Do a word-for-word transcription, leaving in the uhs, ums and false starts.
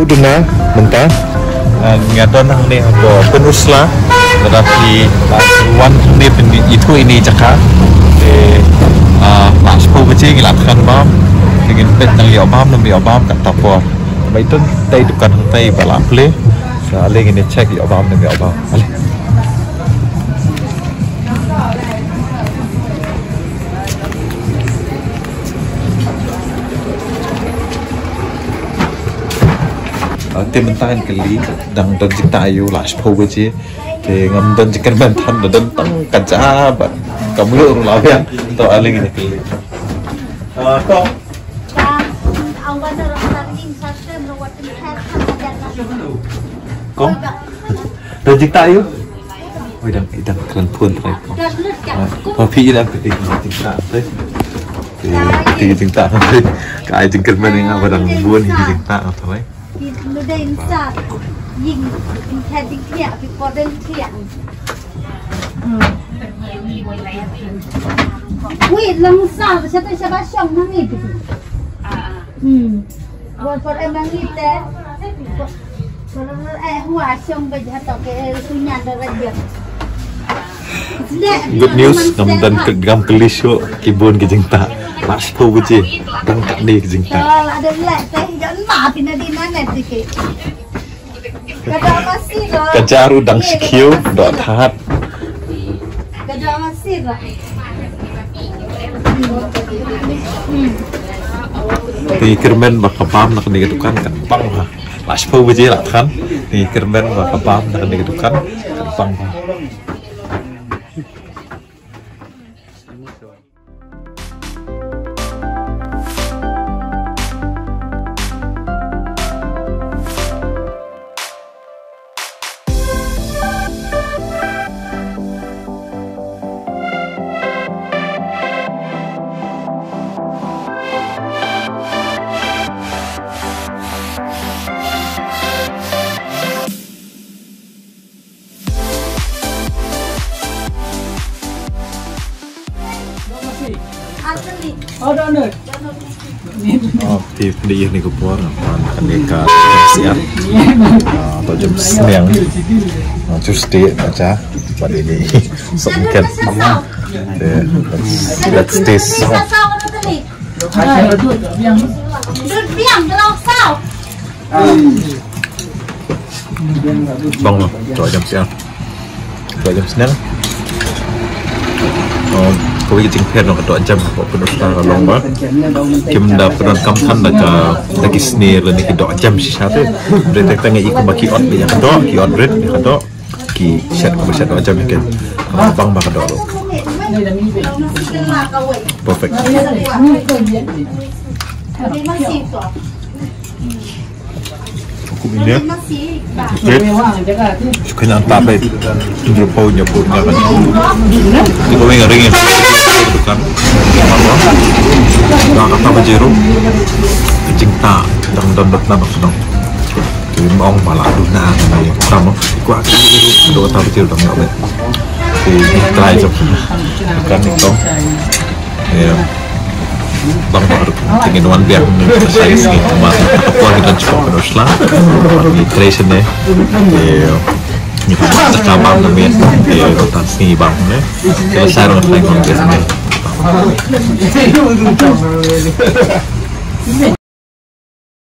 Duna mynta. Ah, nga don hangne hapoh Pynursla. Lada phi, ah, wan hangne phin ithuh ïa ine i jaka. Te, ah, la shiphew baje ngi la thngan bam. Te ngin peit tang ïoh bam ne ym ïoh bam kata por. Ba ito tei dukan hangtei ba la plie. Sa ale ngin check ïoh bam ne ym ïoh bam. Ale. Ah, te mynta ngan kylli, dang don jingtah aiu, la shiphew baje. Te ngam don jingkyrmen than, da don tang ka ja bad ka mluh ruh la biang. To ale ngin kylli. Ah, kong. Kong. Don jingtah aiu? Oi, dang, dang kren phone trai kong. Ah, ma phi dang kren jingtah trai. Te, te jingtah trai. Ka ai jingkyrmen ïa nga ba dang bun jingtah trai. Ui, lang sa, sa ta sa ba shong nang ni tu. Hmm. Por, por em nang ni te. Por, eh, hua shong ba jha to ke, eh, sunya da raja. Good news, ngam don ke-, ngam kylli shuh ki bun ki jingtah. La shiphew baje, dang katne ki jingtah. Ka la da leh te, jan ma phi na di na net dikit. Ka doh masi lo. Ka ja ruh dang shi khiew, doh that. Ka doh masi lo. Hmm. Te kyrmen ba ka bam na kane ka dukan kan pang ha. La shiphew baje la than. Te kyrmen ba ka bam na kane ka dukan kan pang ha. Oh, te pyndiah ïa kane ka por, ah, kane ka M C R. Ah, to jam sniang. Ah, Tuesday aja. Bad ini. So, weekend. Eh, let's, let's taste. Bang, to jam siang. To jam siang. Oh, kawei ka jingpher na ka doh jam, ko pyndonkam ka long ba kim da pyndonkam than da ka, da ki snier lane ki doh jam shisha te. Hynrei tang tang ïa ka ba ki ot ïa ka doh, ki ot rit ïa ka doh. Ki shet, ki shet doh jam ïa ka. Bang ba ka doh. Perfect. Kum ini. Rit. Kena tape. Ndio pau nya pun nya kan. Di ko ring ring kan. Ba kata ba jeru. Jingtah dang dang dang dang. Ki ong ba la duna ni. Tamo. Ko ak jeru do kata ba jeru dang ya. Di try jom. Kan ni ko. Ïa. Bang baru tingin wan biang ni size ni cuma apa ni kan cukup kena sla. Ni trace ni. Ïa. Ni tak kabar ni. Ïa, tak sini bang ni. Kita sarung saya kon biasa ni.